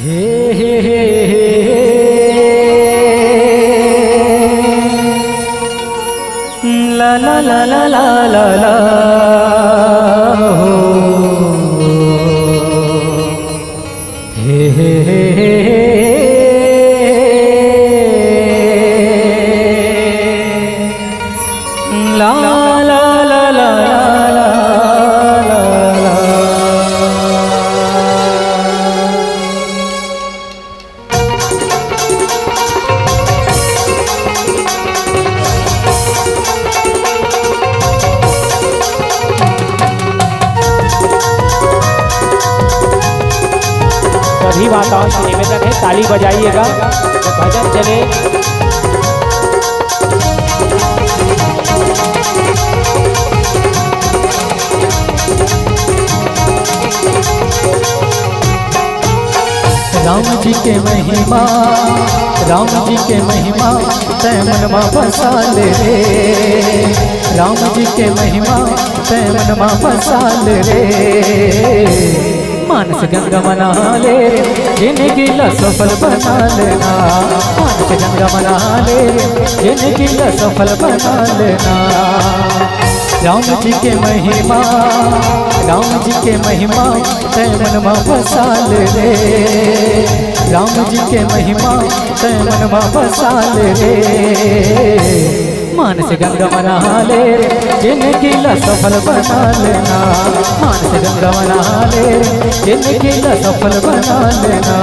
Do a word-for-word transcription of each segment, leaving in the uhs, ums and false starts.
हे, हे, हे, हे, हे। ला, ला, ला, ला, ला, ला, ला। हो। हे, हे, हे, हे, हे। ला, ला, ला, ला, ला, ला। सभी माताओं से निवेदन है, ताली बजाइएगा जब भजन चले। राम जी के महिमा, राम जी के महिमा, तै मन मा बसा ले रे। राम जी के महिमा, तै मन मा बसा ले रे। मानस गंगा मना ले रे, जिंदगी ला सफल बना लेना। मानस गंगा मना ले रे, जिंदगी ला सफल बना लेना। राम जी के महिमा, राम जी के महिमा, तै मन मा बसा ले रे। राम जी के महिमा, तै मन मा बसा ले रे। मानस गंगा मना ले रे, जिंदगी ला सफल बना लेना। मानस गंगा मना ले रे, जिंदगी ला सफल बना लेना।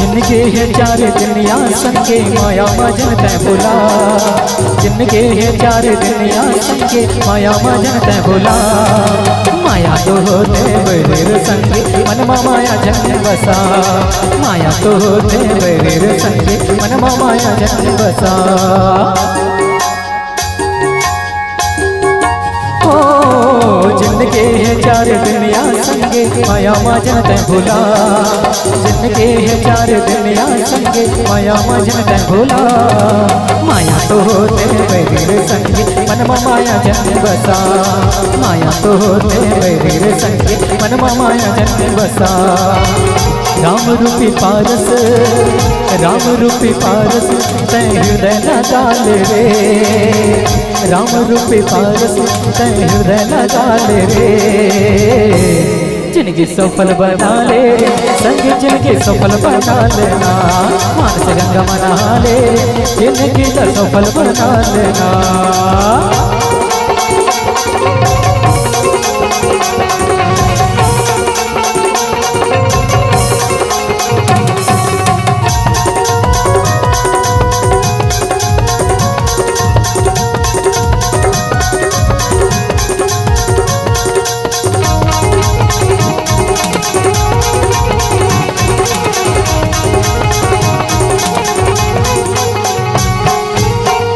जिनके हे चार दुनिया संगे, माया मा जन तै भुला। जिनके हे चार दुनिया संगे, माया मा जन तै भुला। माया तो होथे बैरी रे संगे, मन मा माया जन बसा। माया तो होथे बैरी रे संगे, मन मा माया जन बसा। ओ, जिनके हे चार दुनिया संगे, माया मा जन तै भुला। जिनके हे चार दुनिया संगे, माया मा जन तै भुला। माया तो होथे बैरी रे संगे, मन मा माया जन बसा। माया तो होथे बैरी रे संगे, मन मा माया जन बसा। राम रूपी पारस, राम रूपी पारस, तै हृदय लगा ले रे। राम रूपी पारस, तै हृदय लगा ले रे। जिनगी सफल बना ले रे, संग जिनगी सफल बना लेना। मानस गंगा मना ले रे, जिनगी ला सफल बना लेना।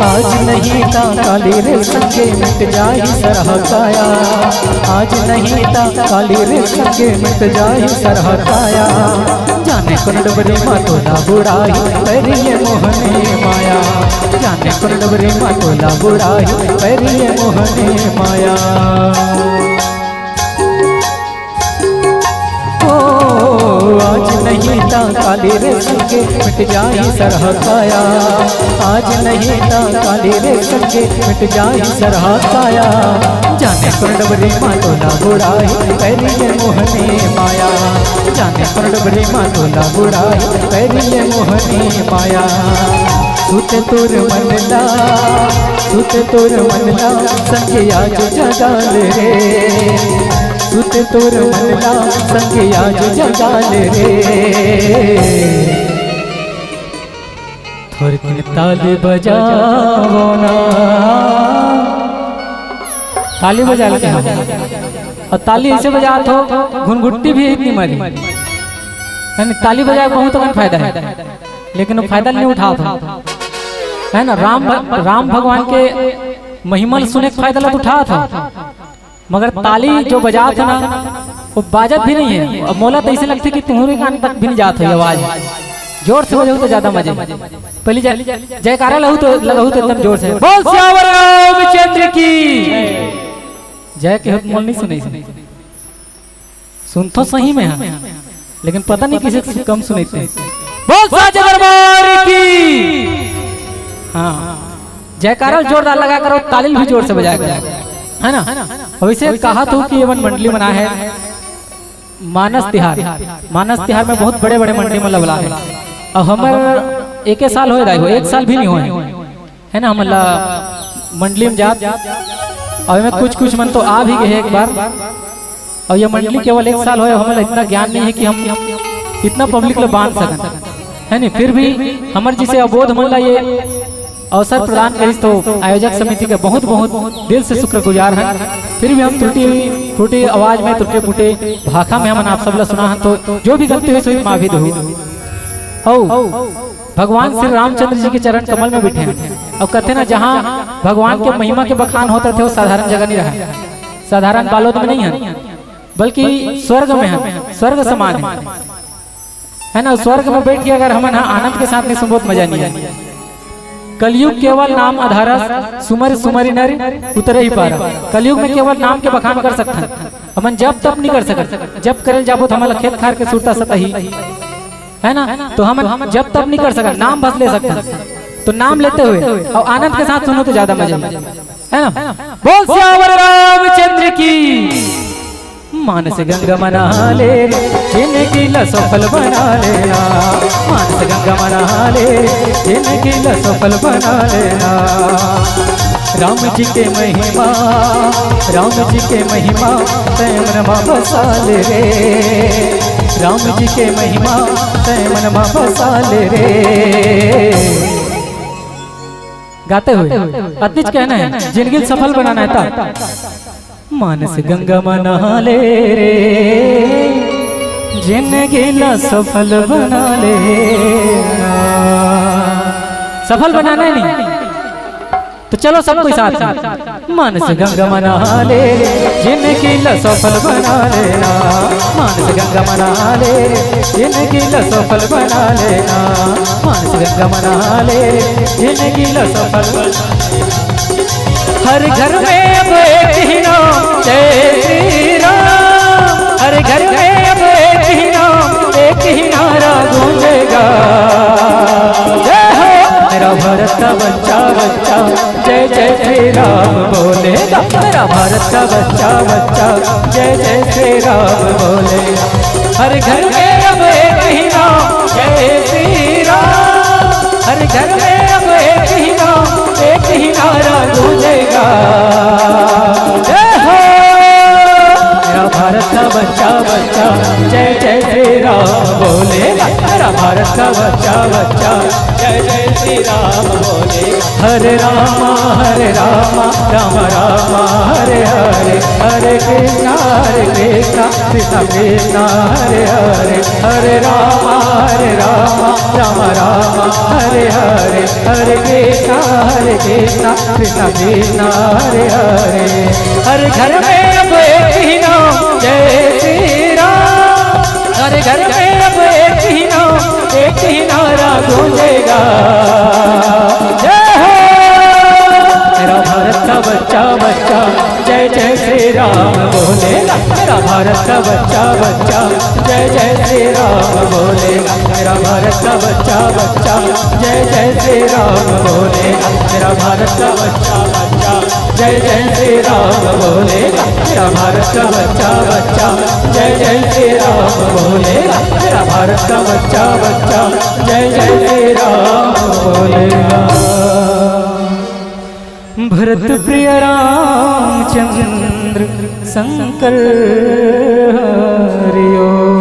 आज नहीं ता काली रे संगे, मिट जाही सरहा काया। आज नहीं ता काली रे संगे, मिट जाही सरहा काया। जाने कोन डबरी मा तोला बुड़ाही, बैरी ये मोहनी माया। जाने कोन डबरी मा तोला बुड़ाही, बैरी ये मोहनी माया। ओ, आज नहीं ता काली रे संगे, मिट जाही सरहा काया। आज नहीं ता काली रे संगे, मिट जाही सरहा काया। जाने कोन डबरी मा तोला बुड़ाही, बैरी ये मोहनी माया। जाने कोन डबरी मा तोला बुड़ाही, बैरी ये मोहनी माया। सुते तोर मन ला, सुते तोर मन ला, संगे आज जगा ले रे। सुते तोर मन ला, संगे आज जगा ले रे। थोरकिन ताली बजाओ ना। ताली बजा लेते हैं। अउ ताली अइसे बजात हो, घुनघुट्टी भी एक नइ मारी। यानी ताली बजाए बहुत अकन फायदा हे, लेकिन वो फायदा नइ उठात हो, है ना? राम भ-, राम भगवान के महिमा ल सुने के फायदा ला तो उठात हो, मगर ताली जो बजात हो ना, वो बाजत भी नहीं है। अब मोला तो ऐसे लगथे कि तुम्हरे कान तक भी नहीं जात हो ये आवाज। जोर से बजाहू तो ज्यादा मजे। पहली जय, जयकारा लहू तो लगाहू तो एकदम जोर से, "बोल सियावर रामचंद्र की जय" के हो तो मोला नहीं सुने। सुनथों सही में, हाँ, लेकिन पता नहीं किसे कम सुनथे। बोल साचे दरबार की। हाँ, जयकारा जोरदार लगा करो, ताली भी जोर से बजाया करो, है ना? वैसे कहा तो कि एमन मंडली मनाए हे मानस तिहार। मानस तिहार में बहुत बड़े-बड़े मंडली मन ला बुलाए हे। अब हमर एके साल होए दाई हो, एक साल भी नहीं होए। है ना, हमन ला मंडली में जात, अउ एमे कुछ कुछ मन तो आ भी गए हे एक बार। अउ ये मंडली केवल एक साल होए, हमन ला इतना ज्ञान नहीं है कि हम इतना पब्लिक ला बांध सकन, है नहीं। फिर भी हमर जैसे अबोध मन ला ये अवसर प्रदान करिस तो आयोजक समिति के बहुत बहुत दिल से शुक्रगुजार हैं। फिर भी हम त्रुटि त्रुटि आवाज में, त्रुटि फूटे भाखा में हमन आप सब ला सुना हन, तो जो भी गलती होइस माफी दहू। हौ भगवान श्री रामचंद्र जी के चरण कमल में बैठे हैं। अउ कहथे ना, जहाँ भगवान के महिमा के बखान होत रथे, वो साधारण जगह नहीं रहे, साधारण बालोद में नहीं है, बल्कि स्वर्ग में है, स्वर्ग समान है, है ना? स्वर्ग में बैठ के अगर हमन हा आनंद के साथ नहीं सुनबो तो मजा नहीं है। कलयुग केवल नाम अधारस, सुमरि सुमरि नर उतरहि पारा। कलयुग में केवल नाम के बखान कर सकथन, हमन जप तप नहीं कर सकत। जप करे जाबो तो हमन ला खेत खार के सुरता सताही, है ना? तो हमन जप तप नहीं कर सकत, नाम बस ले सकथन। तो नाम लेते हुए अउ आनंद के साथ सुनो तो ज्यादा मजा आही, है ना? बोल सियावर रामचंद्र की। मानस गंगा मना ले रे, जिंदगी ला सफल बना लेना। मानस गंगा मना ले रे, जिंदगी ला सफल बना लेना। राम जी के महिमा, राम जी के महिमा तै मन मा बसा ले रे। राम जी के महिमा तै मन मा बसा ले रे। गाते हुए अतनीच कहना है, जिंदगी ला सफल बनाना है ता। मानस गंगा मना ले रे, जिंदगी ला सफल बना ले। सफल बनाना है नहीं? तो चलो सब कोई साथ में। मानस गंगा मना ले रे, जिंदगी ला सफल बना लेना। मानस गंगा मना ले रे, जिंदगी ला सफल बना लेना। मानस गंगा मना ले रे, जिंदगी ला सफल बना। हर घर में अब एक ही नाम जय श्री राम। हर घर में अब एक ही नाम, एक ही नारा गूंजेगा। जय हो मेरा भारत का बच्चा, बच्चा, जय जय श्री राम बोलेगा। मेरा भारत का बच्चा, बच्चा, जय जय श्री राम बोलेगा। हर घर में अब एक ही नाम जय श्री राम। हर घर में अब एक ही नाम, एक ही नारा गूंजेगा। जय हो मेरा भारत का बच्चा, बच्चा, जय जय श्री राम बोलेगा। मेरा भारत का बच्चा, बच्चा, जय जय श्री राम बोलेगा। हरे रामा, हरे रामा, राम रामा, हरे हरे, हरे कृष्णा, हरे कृष्णा, कृष्णा कृष्णा, हरे हरे, हरे रामा, हरे रामा, राम रामा, हरे हरे, हरे कृष्णा, हरे कृष्णा, कृष्णा कृष्णा, हरे हरे। हर घर में अब एक ही नाम जय श्री राम। हर घर में अब एक ही नाम, एक ही नारा गूंजेगा। जय हो मेरा भारत का बच्चा, बच्चा, जय जय श्री राम बोलेगा। मेरा भारत का बच्चा, बच्चा, जय जय श्री राम बोलेगा। मेरा भारत का बच्चा, बच्चा, जय जय श्री राम बोलेगा। मेरा भारत का बच्चा, बच्चा, जय जय श्री राम बोलेगा। मेरा भारत का बच्चा, बच्चा, जय जय श्री राम बोलेगा। मेरा भारत का बच्चा, बच्चा, जय जय श्री राम बोलेगा। भरत प्रिय रामचंद्र शंकर हरिओ।